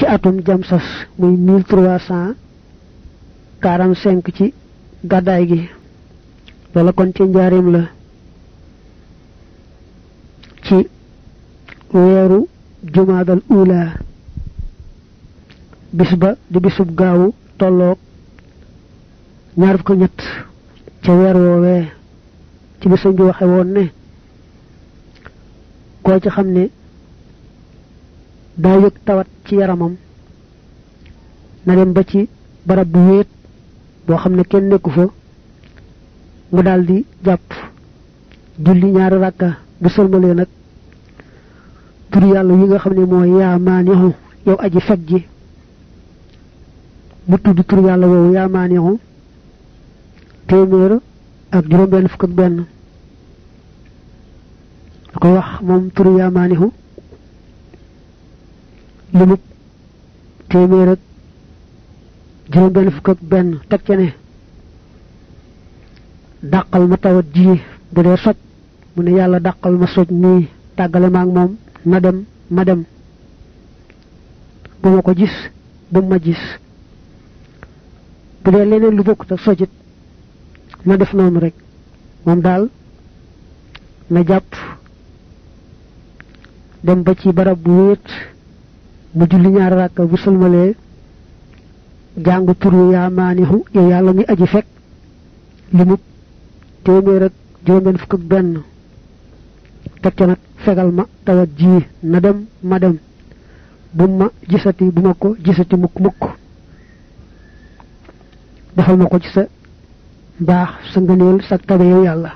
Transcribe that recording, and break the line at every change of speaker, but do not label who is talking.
ci atum jamsas muy 1345 ci gàddaay gi loola kon ci njaareem la ci weeru jumaadal ula bis ba di bisub gaawu tolloog ñaar fukk ñett ca weer woowee ci bi sëñ bi waxe woon ne koo ci xam ne daa yëg tawat ci yaramam na dem ba ci barab bu wéet boo xam ne kenn nekku fa mu daldi jàpp julli ñaari rakka bu sëlmalee nag tur yàlla yi nga xam ne mooy yaa maanixu yow aji fekk ji mu tudd tur yàlla woowu yaa maanixu téeméer ak juróom-benn fukk ak benn da koy wax moom tur yaa maanixu limub téeméer ak juróom-benn fukk ak benn teg ca ne dàqal ma tawat ji bu dee soj mu ne yàlla dàqal ma soj nii tàggale ma ak moom na dem ma dem bu ma ko gis bu ma gis bu dee leneen lu bokkut ak sojit na def noonu rek moom daal na jàpp dem ba ci barab bu wéet mu julli ñaari rakka bu sëlmalee jàng turu yaa maanixu yow yàlla mi aji fekk li mu téeméer ak juróom-benn fukk ak benn teg ca nag fegal ma tawat ji na dem ma dem bu ma gisati bu ma ko gisati mukk mukk defal ma ko ci sa baax sa ngëneel sa tabe yow yàlla